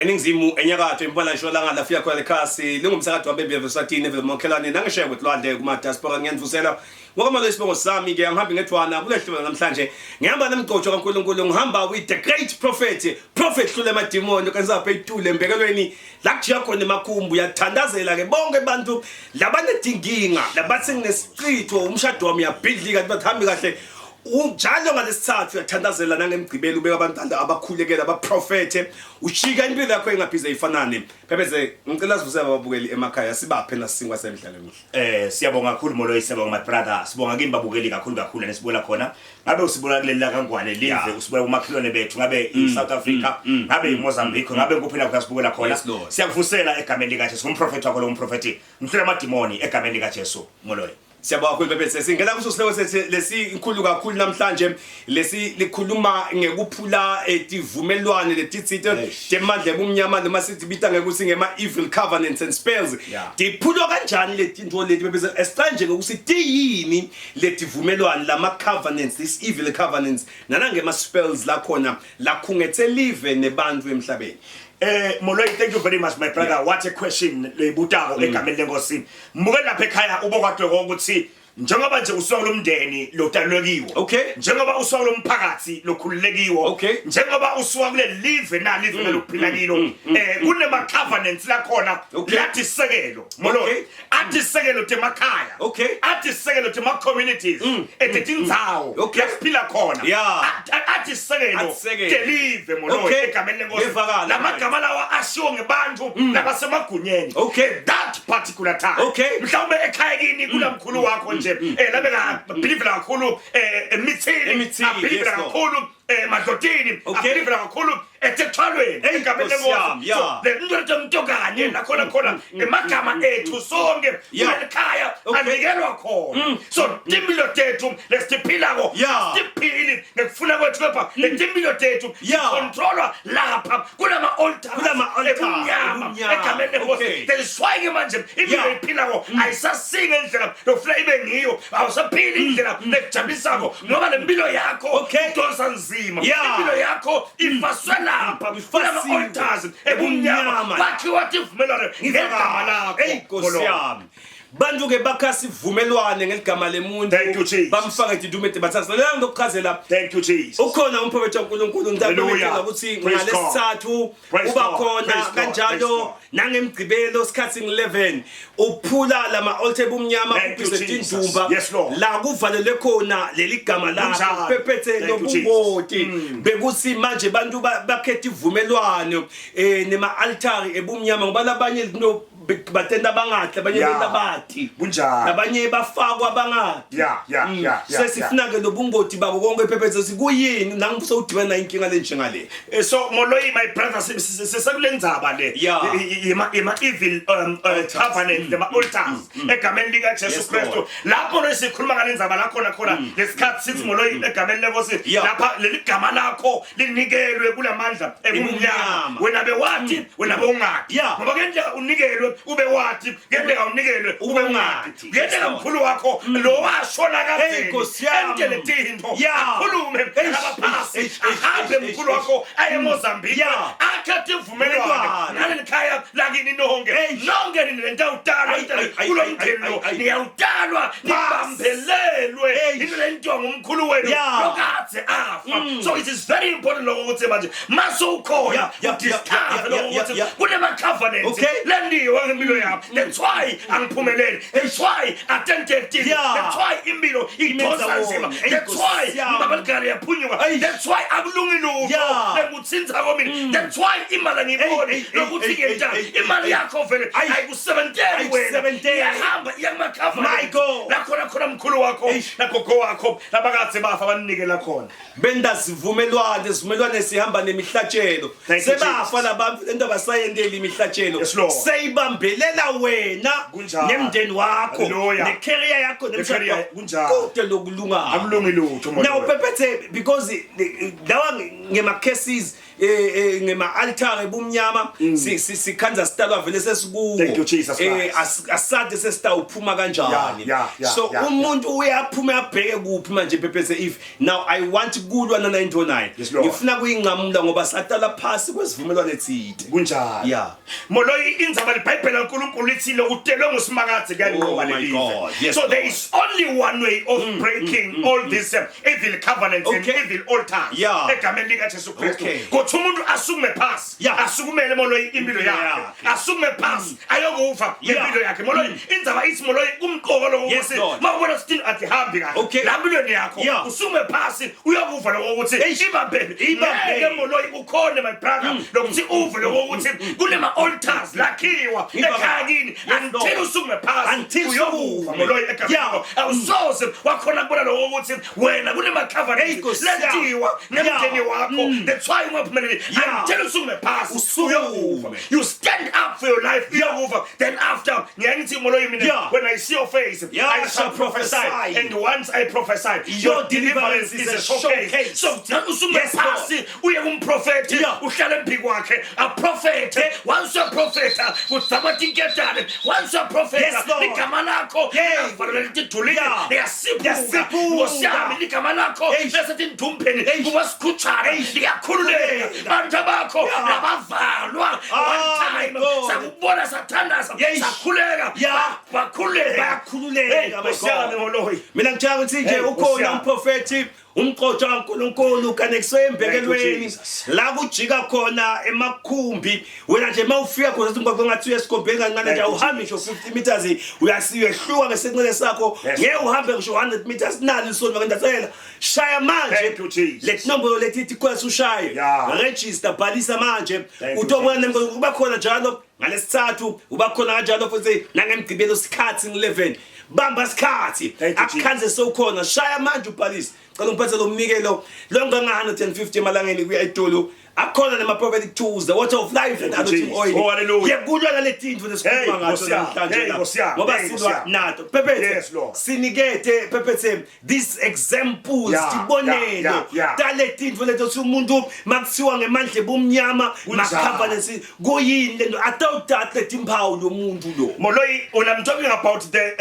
Eningizimu, enyakatho, impumalanga, ntshonalanga, lafika khona lekhasi lingumsakazo wabembi Eswatini eVelomakhelwane nangesheya kwetulwandle kuma-diaspora. Ngiyanivusela ngokwamalo isibongo sami ke, angihambi ngedwana kule hlulo namhlanje, ngihamba nomgcotshwa kaNkulunkulu, ngihamba with the great prophet, Prophet Hlule Madimoni kaNsapho etule embekelweni la kujiya khona emakhumbu. Uyathandazela ke bonke abantu labanedinkinga, labathi nginesichitho, umshado wami uyabhidlika, bathambi kahle unjalo. Ngalesithathu uyathandazela, nangemgcibelo ubeka abantu abakhulekela, abaprofethe, ushika impilo yakho ingaphize ifanane. Phebeze, ngicela sivuse ababukeli emakhaya, sibaphe nasingwa semidlalo emihle. Siyabonga kakhulu Moloi, siyabonga my brother. Sibonga kini babukeli kakhulu kakhulu nesibona khona. Ngabe usibona kuleli la kaNgwane live, usibona kumakhelwane bethu, ngabe iSouth Africa, ngabe iMozambique, ngabe kuphi la sibukela khona. Yes, Lord. Siyakuvusela egameni lika Jesu. Ngumprofeti wakho lo, umprofeti. Ngihlula amadimoni egameni lika Jesu. Moloi. Siyabonga kakhulu Bebese. Singena kuso sihloko sethu lesikhulu kakhulu namhlanje, lesi likhuluma ngekuphula tivumelwano letitsite Eish. temandla ebumnyama, noma sithi bita ngekuthi ngema evil covenants and spells. Tiphulwa kanjani letintfo leti, Bebese? Esicale nje ngokuthi tiyini letivumelwano, lama covenants, these evil covenants nanangema spells lakhona lakhungethe live nebantu emhlabeni. Moloi, thank you very much, my brother. What a question leyibutako egameni lenkosi. Mbuke lapha ekhaya ubokwadwe ukuthi njengoba nje usuka lomndeni lotalwekiwe. Njengoba usuka lomphakathi lokhululekiwe. Njengoba usuka kule live na live lokuphila kilo. Kunema covenants la khona lathi sekelo. Moloi. Athi sekelo temakhaya. Athi sekelo tema communities. Etindzawo lasiphila khona. Athi sekelo Athi sekelo. telive, Moloi, egameni lenkosi. Ngevakala. Lamagama lawa ashiwo ngebantu labasemagunyeni. That particular time. Mhlawumbe ekhaya kini kulamkhulu wakho nje labeka believe kakhulu emithini, Emithini, abelieve yes, Lord. kakhulu emadlotini, abelieve kakhulu ethethwalweni egameni Nkosi yami, lenkosi. So le nto nto kanye nakhona khona emagama ethu sonke kulelikhaya anikelwa khona. So timpilo tethu lesitiphilako sitiphili ngekufuna kwethu, kepha letimpilo tethu controlwa lapha kulama altars Kulama-altar, ebumnyama ebumnyama. egameni lenkosi. That is why ke manje impilo iphilako ayisasinge indlela lokufuna ibe ngiyo, awusaphili indlela lekujabulisako ngoba le mpilo yakho idonsa nzima. Impilo yakho ifaswe lapha kulama Ifasiwe. altars ebumnyama, Ebumnyama. kwakhiwa tivumelwano ngegama lakho. Hey Nkosi yami. Bantu ke bakha sivumelwane ngeligama lemuntu. Thank you, Jesus. Bamfake tidumete bathatha. Leyo ndokuchazela. Thank you, Jesus. Ukhona umprofeti waNkulunkulu Hallelujah. ngicela ukuthi Praise God. ngalesithathu Praise uba God. khona Praise God. Praise kanjalo God. nangemgcibelo sikhathi ngi11 uphula lama altar ebumnyama, Thank you, ubhise Jesus. tindumba Yes, Lord. la kuvalelwe khona leli gama lakho, Kunjalo. pephethe Thank you, lobungoti bekuthi manje bantu bakhetha ivumelwano nema altari ebumnyama, ngoba labanye no batenda bangahle, abanye benta bati Kunjalo. labanye bafakwa bangadi. Sesifuna ke lobungoti babo konke ephephethe sikuyini nangibuso udibana nayo inkinga lenjengale. So Moloi, my brother, sesekule ndzaba le yema evil covenant, lema altars egameni lika Jesu Yes, Kristu. Lord. Lapho lo sikhuluma ngale ndzaba la khona khona lesikhathi sithi, Moloi, egameni lenkosi, lapha leli gama lakho linikelwe kulamandla ebumnyama. Ebumnyama. Wena bewathi, wena bewungadi. Ngoba kuyenzeka unikelwe ube wathi, kuyenzeka unikelwe ube ungadi. Ungadi. Kuyenzeka Yes, Lord. mkhulu wakho lo washona Hey, kadzeni Nkosi yami. entele tintfo, akhulume nalabaphasi, Eish, eish, ahambe eish, mkhulu eish, wakho aye eMozambique, akhe tivumelwano Vumelwano. naleli khaya lakini nonke. Nonke nina nitawutalwa Ay, ay, ay, kulo ay, mndeni ay, lo, ay, ay. niyawutalwa nibambelelwe into lentiwa ngumkhulu wenu lokadze afa. So it is very important lokho ukuthi manje masewukhona udiscover lokho ukuthi kunema-covenants lendiwe ngempilo yami. That's why angiphumeleli, that's why atenteptini, that's why impilo idonsa nzima, that's why Nkosi yami. ibabaligala yaphunyuka, that's why akulungi lutho lekutsintsako mina, that's why imali angiyiboni Hey, hey, lokuthi hey, ngiyentani. hey, hey, Imali hey. yakho vele ayikusebenteli wena, Ayikusebenteli. iyahamba iya My kuma-covenant God. lakhona khona mkhulu wakho nagogo wakho labakadze bafa banikela khona. Benda sivumelwane, sivumelwane sihamba nemihlatshelo. Thank you, Sebafa Jesus. labantu lento abasayenteli imihlatshelo. Yes, Lord. Seyibambelela wena Kunjalo. nemndeni wakho Hallelujah. necareer yakho nemshado Ne-career, wakho. kunjalo. Kude lokulunga. Akulungi lutho, Moloi. Now pephethe because lawa ngema cases Ngema altar ebumnyama sikhanza sitalwa vele sesikuwo. Thank you, Jesus Christ. Asade sesitawuphuma kanjani. So umuntu uyaphuma abheke kuphi manje, Phephetse? If now I want kulwa na 909, Yes, Lord. ngifuna kuyinqamula ngoba satala phasi kwesivumelwano etsite. Kunjalo. Moloyi, indzaba libhayibheli laNkulunkulu lithi lokutelwe nguSimakadze kuyalinqoba Oh my lelive. God. Yes, So there Lord. is only one way of breaking all these evil covenants and evil altars egameni likaJesu Kristu. Kuthi umuntu asukume phasi, asukumele, Moloyi, impilo Impilo yakhe, yakhe. Asukume phasi ayokufa ngempilo yakhe. Moloyi, indzaba ithi, Moloyi, kumqoko lokho ukuthi Lord. mawubona ukuthi atihambi kahle la empilweni yakho, usukume phasi uyokuva lokho ukuthi ibambeni. Ibambeni. Ngeke, Moloyi, ukhone, my brother, lokuthi uve lokho ukuthi kunema altars lakhiwa ekhaya kini Yes, Lord. until usukume phasi Until uyokuva, usukume. Moloyi, egameni lakho. Awusoze wakhona kubona lokho ukuthi wena kunema Hey, covenants Nkosi yami. lentiwa nemndeni wakho. That's why ungaphumeleli until usukume phasi Usukume. uyokuva. You stand up for your life, uyokuva. Then after, ngiyaye ngithi, Moloyi, mina, when I see your face, I shall prophesy, prophesy. and once I prophesy, your deliverance is a showcase. Showcase. So usukume Lord. phasi uye kumprofethi, uhlale embi kwakhe aprofethe. Once uyaprofetha kudzaba tinketane. Once uyaprofetha, Yes, Lord. ligama lakho lavalelwa etidulini, liyasiphuka. Liyasiphuka. Nkosi yami, ligama lakho Eish. lesetindumbeni Eish. kuba sikhutshana liyakhululeka. Khululeka. Bantu bakho labavalwa Ah, one my time, God. sakubona, sathandaza, sakhuleka, bakhululeka. Bayakhululeka, Hey, my Nkosi yami, God. Moloyi. Mina ngitshela ukuthi nje Hey, Nkosi ukhona yami. umprofethi umqotho kaNkulunkulu kanekiswe embekelweni Thank you, Jesus. la kujika khona emakhumbi. Wena nje mawufika khona umgwaqo ngathi uyesikhombeni kancane nje, Thank you, awuhambi ngisho 50 meters, uyasiyehluka ngesinqele sakho. Ngeke uhambe ngisho 100 meters, nali isonto ngendathela. Shaya manje Thank you, Jesus. le nombolo lethi ithi kwesa ushaye, register, bhalisa manje. Thank you, Utobona Jesus. nemgwaqo kuba khona njalo ngalesithathu, uba khona kanjalo futhi nangemgqibelo sikhathi ngi-11. Bamba sikhathi. Thank you, Jesus. Akukhanze sewukhona. Shaya manje ubhalise. Cela ungiphathe lo mnikelo longa nga-150 emalangeni kuya etulu. Akhona nema-prophetic tools, the water of life and Thank you, anointing Jesus. oil Oh, hallelujah. yekulwa nale tintfo lesikhuluma Hey, ngato Nkosi yami. namhlanje Hey, la. Nkosi yami. Ngoba Hey, Nkosi silwa yami. nato, Phephetse. Yes, Lord. Sinikete, Phephetse, these examples, tibonelo tale tintfo leto thi umuntu makuthiwa ngemandla ebumnyama, Kunjalo. ma-covenants, kuyini lento atawutata letimphawu lo muntu lo? Moloi, when I'm talking about the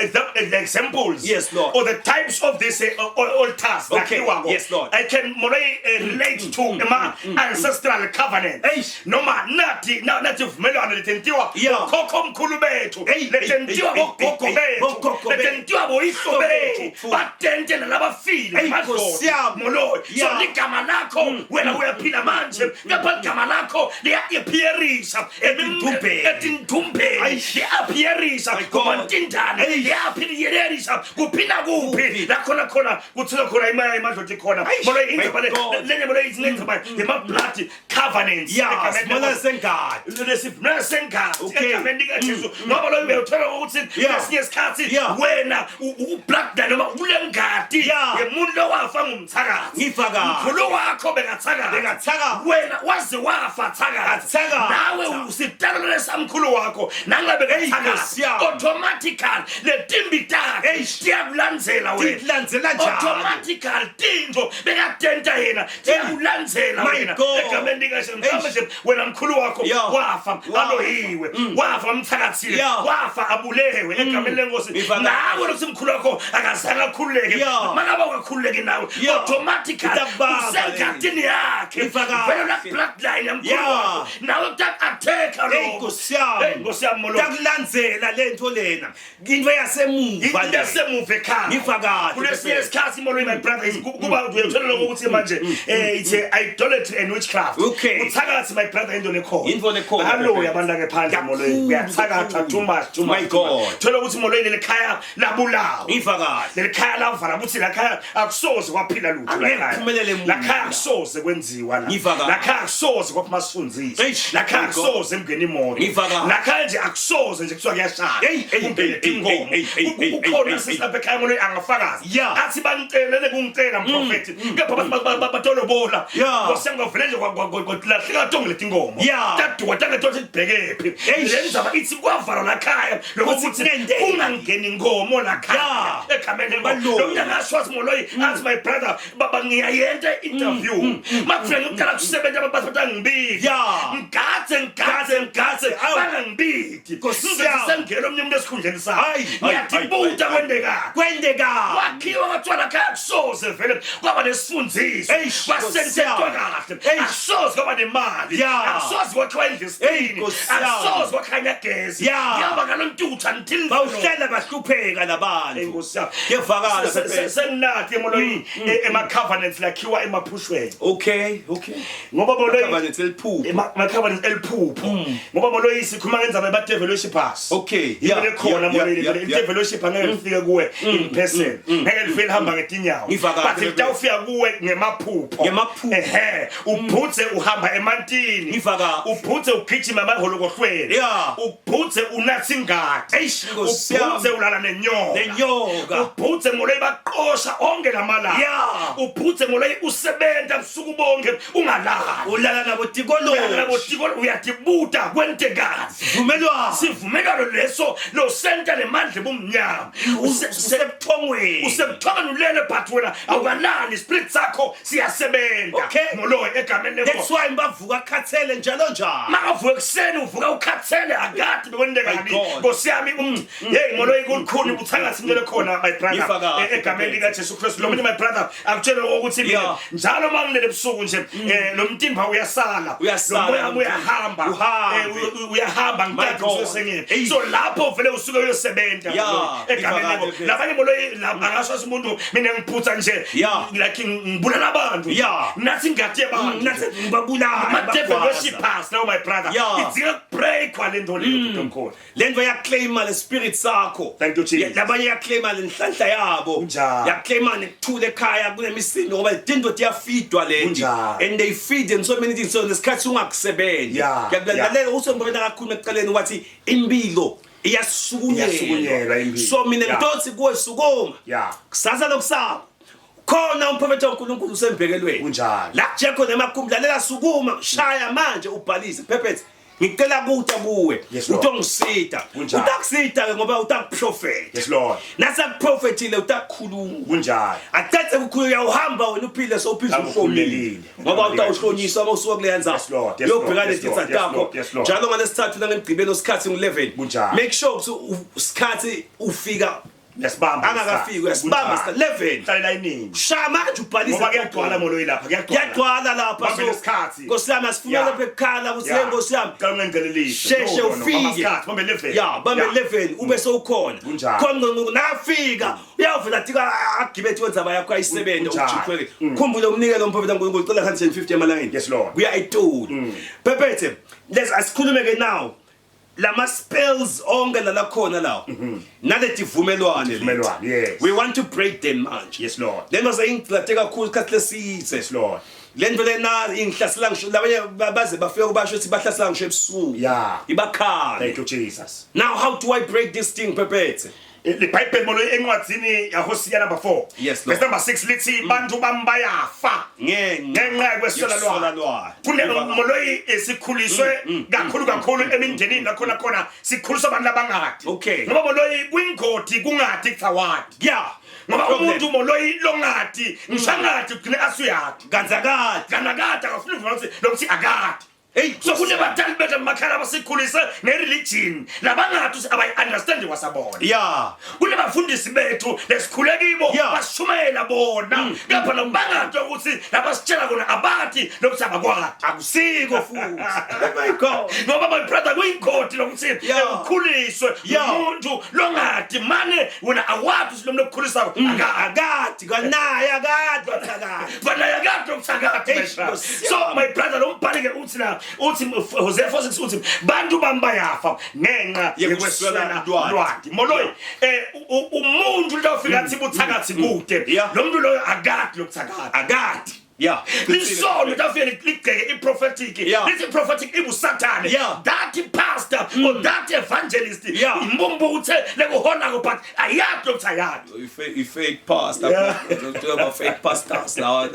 examples Yes, Lord. or the types of these altars, lakhiwako, Yes, Lord. I can, Moloi, relate to ema ancestral covenant. Eish. Noma nathi nathi vumelwano letentiwa bokhokho mkhulu bethu, letentiwa bogogo bethu, Bogogo bethu. letentiwa boyihlo bethu, Bethu. batente nalabafile Ey, madlozi. Nkosi yami. Moloi, so ligama lakho wena uyaphila manje, kepha ligama lakho liya-appearisa Etindumbeni. Etindumbeni. Eish. Liya-appearisa My God. kumantindane, Eish. liya-appearisa kuphi na kuphi Kuphi. la khona khona kuthiwa khona imaya emadloti khona. Eish, Moloi, my indzaba God. lenye, Moloi, ithi lendzaba yema-blood covenants Ya, egameni sibona leNkosi. sengadi. Lesivumelwano sengadi egameni likaJesu, ngoba loyo uyothola ukuthi kwesinye isikhathi wena u-blood noma kule ngadi yemuntu lowafa ngumthakathi. Ngifa kahle. Mkhulu wakho bekathakatha. Bekathakatha. Wena waze wafa thakatha. Athakatha. Nawe usitalelo lesamkhulu wakho nangabe Nkosi bekathakatha, yami. automatically letimbi takhe Eish. tiyakulandzela wena. Tikulandzela njalo. Automatically tintfo bekatenta yena tiyakulandzela My wena God. egameni likaJesu. Mhlawumbe nje wena mkhulu wakho wafa aloyiwe, wafa mthakathile, wafa abulewe egameni lenkosi. Ngifa kahle. Nawe lokuthi mkhulu wakho akazange akhululeke, mangabe ungakhululeki nawe, automatically Itakubamba usengadini yakhe. Ngifa kahle. Vele la bloodline yamkhulu wakho nawe kutaku-attack-a Hey, lokho. Nkosi yami. Hey, Nkosi yami, Molo. Takulandzela lento lena, into yasemuva Into le. yasemuva ekhaya. Ngifa kahle, Kulesinye Pepe. isikhathi, Molo, my brother, is kuba uyathola lokho ukuthi manje it's a idolatry and witchcraft. Uthakathi, my brother, into lekhona. Into lekhona, Hallelujah, Pepe. abantu ngephandle, Molo, Kakhulu, uyathakatha kakhulu. too much, too much, My too much. God. Thola ukuthi, Molo, leli khaya labulawa. Ngifa kahle. Leli khaya lavala ukuthi la khaya akusoze kwaphila lutho la Angeke khaya. kuphumelele muntu La khaya la. akusoze kwenziwa la. Ngifa kahle. La khaya akusoze kwaphuma sifundzisi. Eish, La khaya my God. akusoze. kungena imoto Ngivaka. Nakhaya nje akusoze nje kuthiwa kuyashaya Hey, hey, kungene hey, hey, tinkomo. hey, hey, hey, Kukhona hey, sisilapha ekhaya ngono angafakazi Yeah. Athi bangicelele kungicela mprofethi kepha bathi batolobola ngosengavele nje kwalahleka tonke letinkomo taduka tangethola ukuthi tibhekephi. Le ndzaba ithi kwavalwa lakhaya lokuthi kungangeni inkomo lakhaya egameni lenkosi. Lo mntu angasho athi moloyi athi my brother baba ngiyayenta interview makufika ngiqala kusebenza abantu bathi bangibiki ngigadze ngigadze ngigadze bangangibiki ngize sengena omnye umuntu esikhundleni sami. Hayi, hayi, Ngiyatibuta hayi, kwendekani Kwendeka. Kwakhiwa kwathiwa lakhaya kusoze vele kwaba nesifundiso Eish, kwasentethwa Nkosi kahle Eish. akusoze kwaba nemali akusoze kwakhiwa Hey, indlu Nkosi yami. akusoze kwakhanya gezi yaba ngalontuthu until Bawuhlela bahlupheka labantu. Nkosi yami. Kuyevakala phela. Senginathi emoloyi ema-covenants lakhiwa emaphushweni. Okay. Ngoba moloyi Covenants eliphupho. Ema-covenants eliphupho ngoba moloyi sikhuluma ngendzaba yaba-devil worshippers. Yilo lekhona moloyi i-devil worship angeke lifike kuwe in person, ngeke lifike lihamba ngetinyawo, Ngivakala, but litawufika kuwe ngemaphupho. Ngemaphupho. Ehe, ubhutse uhamba emantini. Ngivakala. Ubhutse ugijima emaholokohlweni. Ubhutse unatha ingadi. Eish, Nkosi yami. Ubhutse ulala nenyoka. Nenyoka. Ubhutse moloyi baqosha onke lamalanga. Ubhutse moloyi usebenta busuku bonke ungalali. Ulala nabo tikoloshi. Uyatibuta kwentekani. Vumelwano. Sivumelwano leso losenta lemandla ebumnyama. Usebuthongweni. Usebuthongweni ulele but wena awukalali, spirit sakho siyasebenza. Moloyi egameni That's lenkosi. why bavuka khathele njalo njalo. Makavuka ekuseni uvuka ukhathele akade bekwendekani. My God. Nkosi yami hey moloyi kulukhuni buthakathi into lekhona my brother. Ngifaka Egameni lika Jesu Kristu. Lo munye my brother akutshele ukuthi mina njalo uma ngilele ebusuku nje lo mtimba uyasala. Uyasala Lo moya lo mtimba. uyahamba. Uhambe. Uyahamba My ngithathe God. usengeni. Hey. So lapho vele usuke uyosebenza moloyi egameni Ngifaka lebo. Labanye moloyi angasho ukuthi umuntu mina ngiphutha nje like ngibulala abantu. Nathi ingadi yabantu. Nathi ngibabulala. Ma-devil ngibagwaza. worshippers now my brother. Idzinga kubreakwa le nto leyo bhuti omkhulu. Le nto yaclaima le spirit sakho. Thank you, Jesus. Labanye yaclaima le nhlanhla yabo. Kunjalo. Yaclaima nekuthula ekhaya kunemisindo ngoba tinto tiyafidwa leti. Kunjalo. And they feed in so many things so lesikhathi ungakusebenzi. Ngiyakulalela usembona kakhulu ekuqaleni wathi impilo iyasukunyelwa. Iyasukunyelwa impilo. So mina ngitothi kuwe sukuma. Kusasa lokusaba. Khona umprofeti waNkulunkulu usembhekelweni. Kunjalo. La kuje khona emakhumbi lalela sukuma shaya manje ubhalise phephethe. Ngicela kuta kuwe. Yes, Lord. Utongisita. Kunjalo. Utakusita ke ngoba utakuprofeta. Yes, Lord. Nasakuprofetile utakukhuluma. Kunjalo. Athethe kukhuluma uyahamba wena uphile so uphile uhlomile. Ukhululekile. Ngoba utawuhlonyiswa uma usuka kuleya ndzawo. Yes, Lord. Yes, Uyobhekana Lord. Yes, netitsa Lord. Yes, takho. Lord. Yes, Lord. Njalo ngalesithathu nangemgqibelo isikhathi ngu-11. Kunjalo. Make sure ukuthi isikhathi ufika Uyasibamba angakafiki uyasibamba Kunjalo. isikhathi 11. Hlala elayinini. Shaya manje ubhalise. Ngoba kuyagcwala moloyi lapha, kuyagcwala. Kuyagcwala lapha. Bambe lesikhathi. Nkosi yami asifuna lapha ekukhala ukuthi hey Nkosi yami. Cela ungenzelelise. Sheshe No, no, no. Bamba ufike. isikhathi, bambe 11. Bambe 11 ube sewukhona. Kunjalo. Khona nakafika uyawuvela tika agibethe wenzaba yakho ayisebenze Kunjalo. ujiqweke. Khumbule umnikelo umprofeti kaNkulunkulu cela 150 emalangeni. Yes, Lord. Kuya etulu. Phephethe let's asikhulume ke now. Lama spells onke la khona lawo. Naletivumelwano leti. Tivumelwano, yes. We want to break them manje. Yes, Lord. Le nto seyingigcilate kakhulu isikhathi lesithe. Yes, Lord. Le nto lena ingihlasela ngisho labanye baze bafike kubasho ukuthi bahlasela ngisho ebusuku. Ibakhala. Thank you, Jesus. Now how do I break this thing Phephethe? LiBhayibheli molo encwadzini yaHosea number 4. Yes, Lord. Verse number 6 lithi bantu bami bayafa Ngenxa ngenxa yokweswela lwazi. Kune moloyi esikhuliswe kakhulu kakhulu emindenini la khona khona sikhuliswa abantu abangadi. Okay. Ngoba moloyi kwingodi kungadi kuthawadi. Ngoba umuntu moloyi longadi ngisangadi ugcine asuyadi. Kanzakadi. Kanakade akafuni ukuvuma ukuthi lokuthi akadi. Hey, So kunebatali bethu emakhaya abasikhulise ngereligion labangathi ukuthi abayi-understandi kwasabona. Kunebafundisi bethu lesikhule kibo bashumayela bona kepha nobangathi ukuthi labasitshela kona abathi lokuthi abakwadi. Akusiko futhi. Oh my God. Ngoba my brother kuyingodi lokuthi ukhuliswe umuntu longadi mane wena awathi ukuthi lo muntu okukhulisako akadi kwanaye akadi kwathakadi. Kwanaye akadi lokuthakadi. Eish, Nkosi So yami. my brother lo mbhali ke uthi la uthi Hosea 4:6 uthi bantu bami bayafa ngenxa Yekweswela yekweswela lwati. lwati. Moloyi umuntu lofika athi buthakathi kude lo muntu loyo akadi lokuthakadi. Akadi. Lisono lafika ligceke i-prophetic. Lithi prophetic ibusathane. That pastor or that evangelist imbumbuthe lekuholako, but ayati lokuthi ayati. I-fake pastor. Yeah. Fake pastors lawa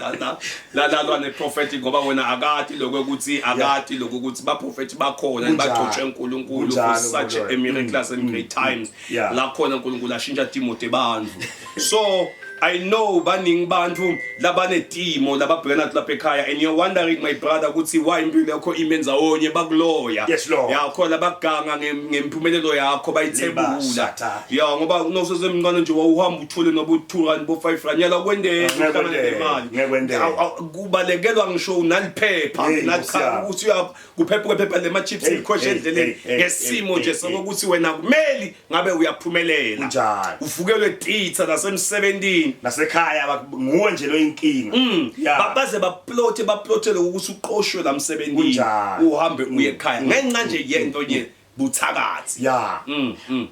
la lalwa ne-prophetic, ngoba wena akati lokho ukuthi akati lokho ukuthi baprofethi bakhona bagcotshwe uNkulunkulu for such a miraculous and great times la khona uNkulunkulu ashintsha Timothy bantu. So I know baningi bantu labanetimo lababhekana nato lapha ekhaya, and you're wondering, my brother, ukuthi why impilo yakho ime ndzawonye, bakuloya. Yes, Lord. Ya, khona baganga ngempumelelo yakho bayithebula. Libasata. Ya, ngoba unosesemncane nje wawuhamba uthole noba u-2 rand, bo-5 rand, yala kwendeka. Ngeke uhlangane kwendeke, nemali. Ngeke kwendeke. Kubalekelwa ngisho naliphepha. Hey, Nkosi yami. Ukuthi kuphepha kwephepha lema-chips Hey, likhoshe hey, endleleni hey, hey, ngesimo hey, nje hey, sokuthi wena kumeli ngabe uyaphumelela. Kunjalo. Uvukelwe titha nasemsebentini. Nasekhaya nguwe nje lo inkinga. Baze baplothe, baplothele ukuthi uqoshwe la msebentini. Kunjalo. Uhambe uye ekhaya ngenxa nje yento nje buthakathi. Yeah.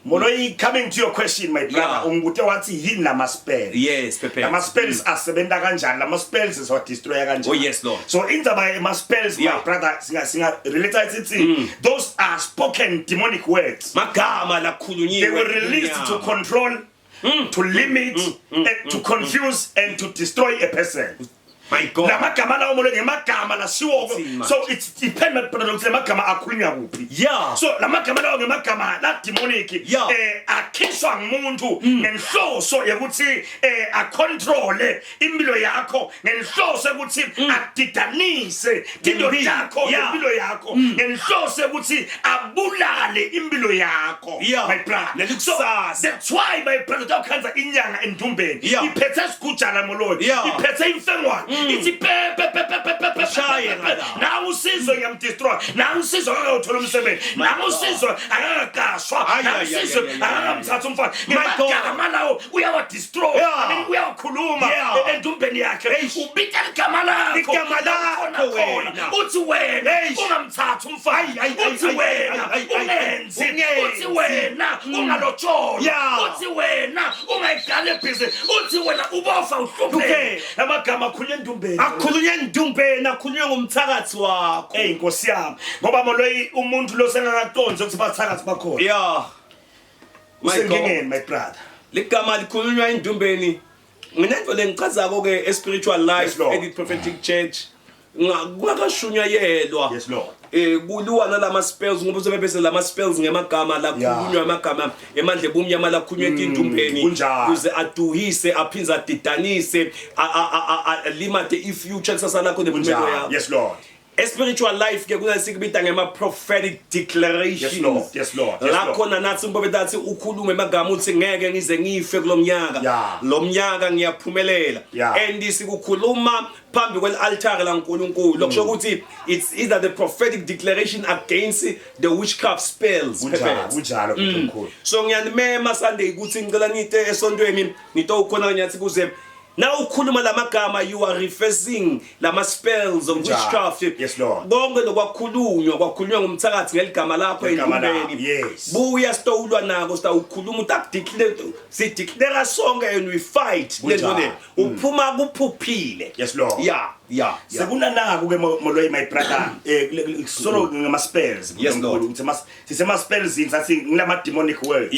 Moloi, coming to your question, my brother, ungibute wathi yini lama spells? Yes, Pepe. Lama spells asebenza kanjani? Lama spells siwa destroy kanjani? Oh, yes, Lord. So indaba yema spells, my brother, singa relate sithi those are spoken demonic words. Magama lakhulunyiwe. They were released to control, to limit, and to confuse and to destroy a person. My God. Lamagama lawo, Moloi, ngemagama lashiwoko. Uthini manje? So it's depend, my brother, ukuthi lamagama akhulunywa kuphi. So lamagama lawo ngemagama la demonic akhishwa ngumuntu ngenhloso yokuthi acontrole impilo yakho, ngenhloso yokuthi adidanise tinto Impilo. takho nempilo yakho, ngenhloso yokuthi abulale impilo yakho, my brother. Nelikusasa. So that's why, my brother, utawukhandza inyanga endumbeni iphethe isigujana, Moloi, iphethe imfengwane, ithi pe pe pe pe pe pe pe. Shaye pe, pe. ngala. Nawe usizwe ngiyamdestroy, nawe usizwe akakawuthola umsebenzi, nawe usizwe akakaqashwa, Ay, nawe ay, ay, usizwe ay, ay, ay, akakamthatha umfana. My God. Ngemagama lawo uyawadestroy. I mean, uyawakhuluma endumbeni yakhe, ubita ligama lakho. Igama lakho Khona, khona. wena. Uthi wena Eish. ungamthathi umfana. Ay, ay, ay, Uthi ay, wena ay, ay, ay, ungenzi. Ungenzi. Uthi wena ungalotsholwa. Uthi wena ungayiqali ibhizinisi. Uthi wena ubofa uhlupheke. Amagama akhulunywa endumbeni. Akhulunywe endumbeni, akhulunywe ngumthakathi wakho. Ey, Nkosi yami, ngoba, Moloi, umuntu lo sengakaqondzi ukuthi bathakathi bakhona. Yeah, my God. Usenkingeni, my brother. Ligama likhulunywa endumbeni. Nginento lengichazako ke e-spiritual life Yes, Lord. edit prophetic church kungakashunyayelwa. Yes, Lord. Kuliwa nalama spells, ngoba uzobebese lama spells ngemagama lakhulunywa, amagama emandla ebumnyama lakhulunywa etindumbeni Kunjalo. kuze aduhise, aphinze adidanise, alimate i-future, kusasa lakho nempumelelo Kunjalo. yakho. Yes, Lord. E-spiritual life ke kunasikubita ngema-prophetic declarations. Yes, Lord. Yes, Lord. Yes, La Lord. khona nathi umprofeti athi ukhulume emagama uthi ngeke ngize ngife kulo mnyaka, lo mnyaka ngiyaphumelela. And sikukhuluma phambi kwel-altare laNkulunkulu. Lokusho ukuthi it's either the prophetic declaration against the witchcraft spells. Kunjalo. Perfect. Kunjalo, mkhulu. So ngiyanimema Sunday ukuthi ngicela nite esontweni, nitowukhona nyathi kuze na ukhuluma lamagama, you are reversing lama spells of Kunjalo. witchcraft. Yes, Lord. Konke lokwakhulunywa, kwakhulunywa ngumthakathi ngeligama lakho Ngegama lakho, endumbeni. Buya sitowulwa nako, sitawukhuluma, utakudeclare, sideclare sonke and we fight le nto le. Uphuma kuphuphile. Yes, Lord. Yeah. Sekunanako ke, Moloi, my brother, solo ngama spells. Yes, Lord. Ukuthi sisema spells sathi ngilama demonic words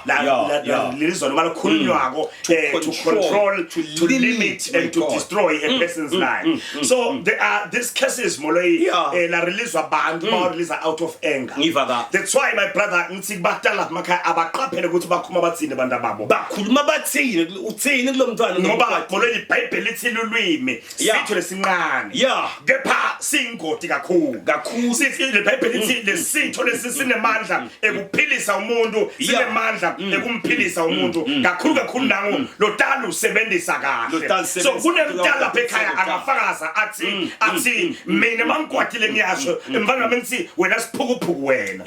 la lelizwa noma lakhulunywako To to control, control, to to limit, limit my and to God. destroy a person's life. So there are these cases, Moloi, la release abantu ba release out of anger. Ngiva ka. That's why, my brother, ngithi kubadala emakhaya abaqaphele ukuthi bakhuluma bathini abantu babo. Bakhuluma bathini, uthini kulo mntwana? Ngoba, Moloi, iBhayibheli lithi lulwimi sitho lesincane, kepha siyingoti kakhulu. Kakhulu. Sithi iBhayibheli lithi lesitho lesi sinemandla ekuphilisa umuntu, sinemandla ekumphilisa umuntu kakhulu kakhulu, nangu lotala usebenzisa kahle. Lotala So usebenzisa- kunemntala lapha ekhaya angafakaza athi mina mangikwatile ngiyasho emfana wami ngithi wena siphukuphuku wena.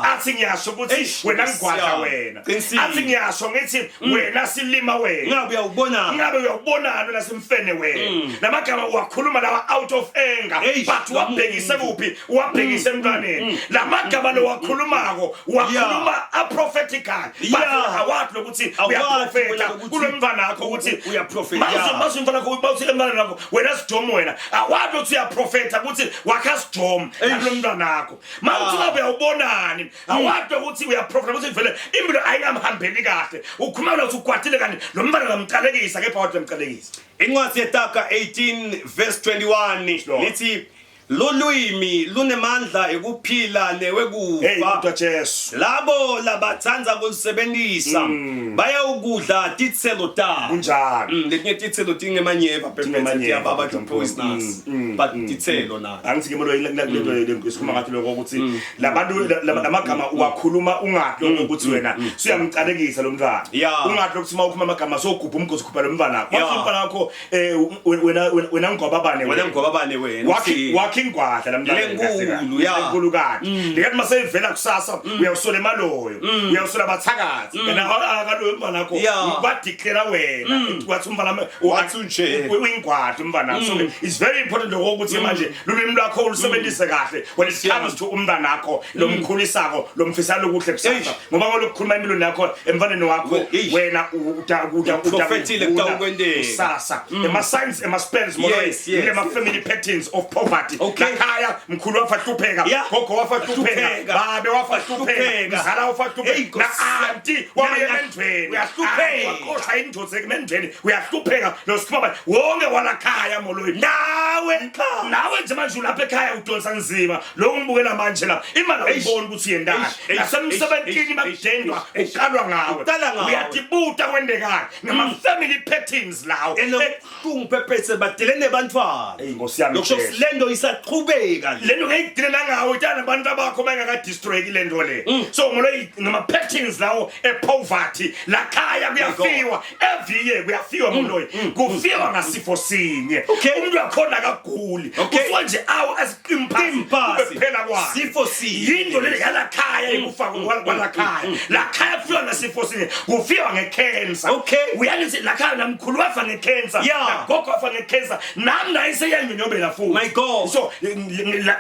Athi ngiyasho ukuthi Eish, wena ngigwadla wena. Qinisile. Athi ngiyasho ngithi wena silima wena. Ngabe uyawubona. Ngabe uyawubonana wena simfene wena. Lamagama uwakhuluma. Wakhuluma lawa out of anger, Eish, but wabhekise kuphi? Wabhekise emntwaneni. Lamagama lo wakhulumako, wakhuluma aprophetical, but awathi lokuthi Awathi uyaprofeta wena lokuthi kulo mntwana wakho ukuthi uyaprofeta. Mase umntwana wakho bawuthi emntwaneni wakho, wena sidomu wena, awathi ukuthi uyaprofeta ukuthi wakha sidomu kulo mntwana wakho. Mawuthi ngabe uyawubonani, awathi ukuthi uyaprofeta ukuthi vele impilo ayingamhambeli kahle, ukhuluma ukuthi ukwatile kanti lo mntwana ngamcalekisa, kepha wathi uyamcalekisa. Incwadi yeTaga 18 verse 21 Lord. lithi lulwimi lunemandla ekuphila Hey, newekufa. Kodwa Jesu. Labo labatsandza kulisebenzisa bayawukudla titselo tabo. Kunjalo. Letinye titselo tingemanyeva, Tingemanyeva, tiyababa, Mkhulu. poisonous, but titselo na. Angithi ke molo lento esikhuluma ngathi lokho ukuthi labantu lamagama uwakhuluma ungathi lokho ukuthi wena suyamcalekisa lo mntwana. Ungathi lokho uma ukhuluma amagama sogubha umgosi ukhupha lo mntwana wakho. Wathi umntwana wakho wena ngwababane. Wena ngwababane wena. Wakhi wakhi ingwadla la mntwana. Lenkulu, ya. Lenkulu kade. Lekathi maseyivela kusasa uyawusola emaloyo. Uyawusola abathakathi. Kana akaloyo umntwana wakho badeclare wena. Wathi umntwana Wathi unje. Uyingwadla umntwana. So it's very important lokho ukuthi manje lulwimi lwakho ulusebenzise kahle when it comes to umntwana wakho lomkhulisako, lomfisela okuhle kusasa. Eish. Ngoba ngolokukhuluma empilweni yakho emfaneni wakho Eish. wena uta uta uta Uprofethile kutawukwenteka. kusasa. Ema signs, ema spells molo ema family patterns of poverty. Lakhaya mkhulu wafa hlupheka, gogo wafa hlupheka, Hlupheka. babe wafa hlupheka, Hlupheka. mzala wafa hlupheka, Hey, na Nkosi. auntie wabuye Na- emendveni. Uyahlupheka. Waqoshwa indoda emendveni, uyahlupheka lo sikhuluma wonke walakhaya moloyi. Nawe ekhaya. Nawe nje manje ulapha ekhaya udonsa nzima, lo ngibukela manje la imali awuyiboni ukuthi yendani. Eish, eish, Nasemsebentini eish, bakudendwa, eish, eish. uqalwa ngawe. Uqala ngawe. Uyatibuta kwendekani ngama family patterns lawo. And lokubuhlungu phephethe badele nebantwana. Ey, Nkosi yami, Lokusho Jesu. lento isaqhubeka le. Lento ngeyidile nangawe itana nabantu abakho bengakadestroyeki le nto le. So molo ngama patterns lawo e poverty lakhaya kuyafiwa every year, kuyafiwa moloyi, kufiwa ngasifo sinye. Umuntu wakhona akaguli. Kusuka nje awu asiqimpasi Qimpasi. kuphela kwakhe. Sifo sinye. Yinto le yalakhaya ikufa kwalakhaya. Lakhaya kufiwa ngasifo sinye, kufiwa ngecancer. Uyanithi lakhaya namkhulu wafa ngecancer, nagogo wafa ngecancer, nami naye seyanyonyobela futhi. My God. So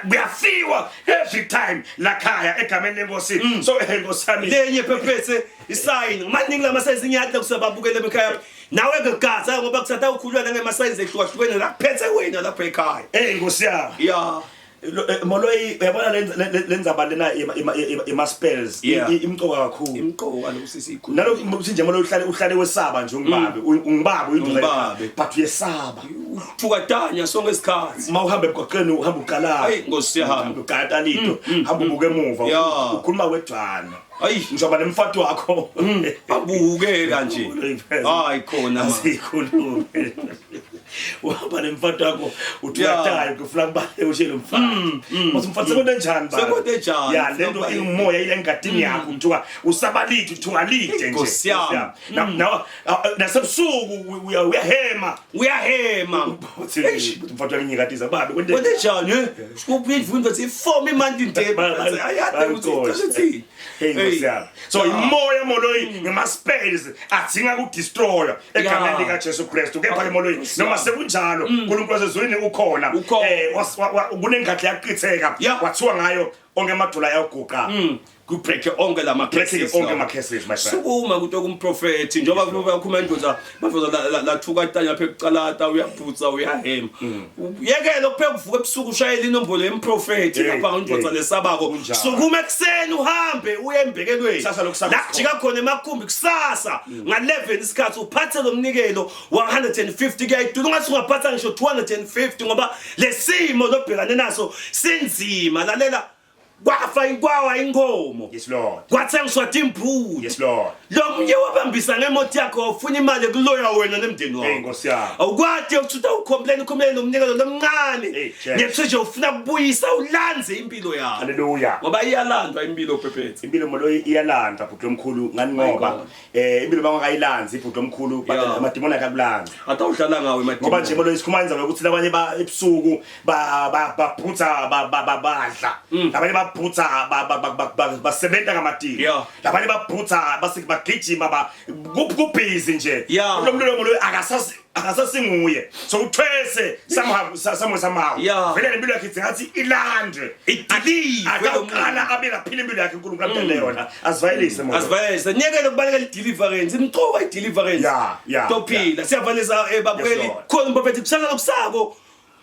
kuyafiwa every time lakhaya egameni lenkosi. So Nkosi yami. Lenye phephethe isign maningi lama size inyatla kusababukele ekhaya. Nawe ke gaza ngoba kusatha ukhulwa ngema size ehlukahlukene la kuphethe wena lapha ekhaya. Hey Nkosi yami. Moloyi uyabona lenzaba lena ema spells imcoka kakhulu. Imcoka lo sisi ikhulu. Nalo uthi nje Moloyi uhlale wesaba nje ungibabe, ungibabe uyindoda Ungibabe. but uyesaba. Uthukatanya sonke isikhathi. Uma uhamba emgwaqeni uhamba uqala. Hayi Nkosi yami. Uhamba uqala lito, hamba ubuke emuva, ukhuluma wedwana. Ayi. Njengoba nemfati wakho. Abuke kanje. Hayi khona ma. Asikhulume. Uhamba nemfati wakho uthukatayo ufuna kubale ushe lo mfati. Uthi mfati sekonde njani baba? Sekonde njani? Ya lento ingumoya ile engadini yakho uthuka usabalide uthukalide nje. Nkosi yami. Na nasebusuku uyahema. Uyahema. Uthi mfati wakho inyikatiza babe kwente Kwente njani? Sikuphi imfundo siform imandi nje. Ayade ukuthi Hey Nkosi yami. So imoya moloyi ngama spells adinga ku destroy egameni lika Jesu Kristu. Kepha ke moloyi noma sekunjalo uNkulunkulu wasezulwini ukhona. Kunengadla yaqitheka wathiwa ngayo onke amadula ayaguqa. Ku break onke lama cases, onke ama cases my friend. Sukuma kuto kumprofeti njengoba kukhuluma indoda bavuza lathuka tanya lapha ekucalata uyaphutha uyahema. Yekela ukupheka uvuka ebusuku ushayela inombolo yemprofeti lapha indoda lesabako. Sukuma ekseni uhambe uye embekelweni. La kujika khona emakhumbi kusasa nga11 isikhathi uphathe lo mnikelo 150 kuyayidula ungathi ungaphatha ngisho 250 ngoba lesimo lobhekane naso sinzima. Lalela kwafa inkwawa inkomo. Yes Lord. Kwathengiswa timbuti. Yes Lord. Lo munye wabambisa ngemoti yakho ufuna imali kuloya wena nemndeni wakho. Hey Nkosi yami. Awukwati ukuthi ucomplain ucomplain nomnikelo lomncane. Ngephe nje ufuna kubuyisa ulanze impilo yakho. Hallelujah. Ngoba iyalandwa impilo phephethe. Impilo moloyi iyalandwa bhuti omkhulu ngani ngoba impilo bangakayilanzi ibhuti omkhulu amadimoni akakulanzi. Atawudlala ngawe emadimoni. Ngoba nje moloyi sikhuluma indaba yokuthi labanye ba ebusuku babhutha badla. Labanye babhutha basebenta ngamadini. Labanye babhutha bagijima kubhizi nje. Lo mlilo moloyi Akasasinguye. So uthwese somehow, somewhere, somehow. Vele lempilo yakhe ithi ngathi ilandwe. Idilive. Akaqala abe laphila impilo yakhe uNkulunkulu amdele yona. Asivalelise mo. Asivalelise. Niyekele ukubalekela i-deliverance. Imcoka i-deliverance. Tophila. Siyavalisa babukeli. Yes, Lord. Khona umprofethi kusasa lokusako.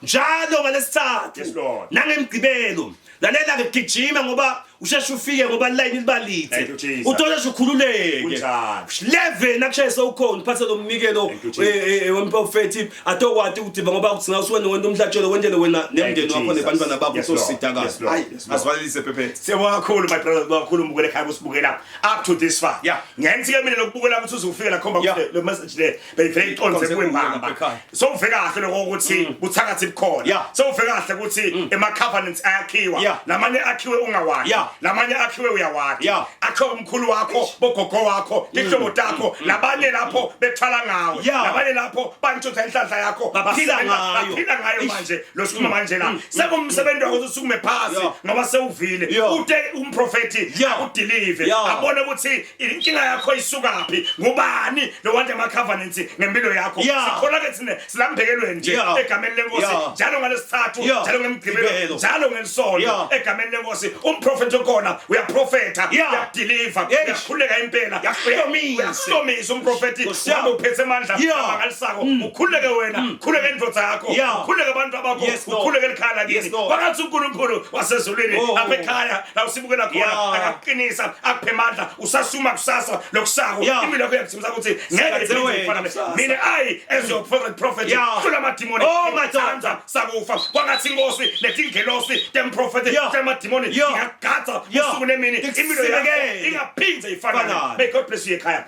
Njalo ngalesithathu. Yes, Lord. Nangemgqibelo. Lalela ke, gijima ngoba usheshe ufike ngoba line liba lithe. Thank you, Jesus. Uthola nje ukhululeke. Kunjalo. 11 nakushayisa ukhona uphathe lo mnikelo Thank you, Jesus. wemprofethi atokwati ukudiva ngoba kuthi ngasuke wena umhlatshelo wendele wena nemndeni you, wakho Jesus. nebantwana bakho Yes, Lord. sosida Yes, Lord. kahle. Yes, Lord. Asivalelise phephethe. Siyabonga kakhulu, my brother, kakhulu mbukele ekhaya kusibukela up to this far. Ngenthi ke mina lokubukela ukuthi uzufike la khomba le message le beyivele iqonde Iqonde kuwe kuwe mbamba. lapha ekhaya. Sowuve kahle lokho ukuthi buthakathi bukhona. Sowuve kahle ukuthi ema covenants ayakhiwa. Lamanye akhiwe ungawazi. Lamanye akhiwe uyawazi. Akhiwe umkhulu wakho, bogogo wakho, tihlobo takho, labanye lapho bethwala ngawe. Labanye lapho bantshontsha inhlanhla yakho. Baphila ngayo. Baphila ngayo manje. Lo sikhuluma manje la. Sekumsebenzi wakho ukuthi usukume phansi ngoba sewuvile. Ute umprofeti akudelive. Abone ukuthi inkinga yakho isukaphi. Ngubani lo wande ama covenants ngempilo yakho. Sikhona ke thina silambekelweni nje egameni lenkosi njalo ngalesithathu, njalo ngemgqibelo, njalo ngelisonto egameni lenkosi. Umprofeti okhona uyaprofetha, uyadeliver, uyakhuleka impela, Yakuhlomisa. Uyakuhlomisa umprofeti. Nkosi yami. Uhambe uphethe amandla amangalisako. Ukhuleke wena, ukhuleke indvodza yakho, ukhuleke abantu abakho, Yes, Lord. ukhuleke elikhaya lakini. Yes, Lord. Kwangathi uNkulunkulu wasezulwini lapha ekhaya la usibukela khona akakuqinisa, akuphe amandla, usasuma kusasa lokusako. Impilo yakho iyakuthembisa ukuthi ngeke Sikathe iphinde wena ifane. kusasa. Mina I as your prophet, prophet hlula amadimoni. Oh, my God. Ngithanda sakufa. Kwangathi inkosi letingelosi temprofeti temadimoni ingagadza usuku nemini, impilo yakho Tikusinikele. ingaphinde ifanane. Ifanane. May God bless you ekhaya.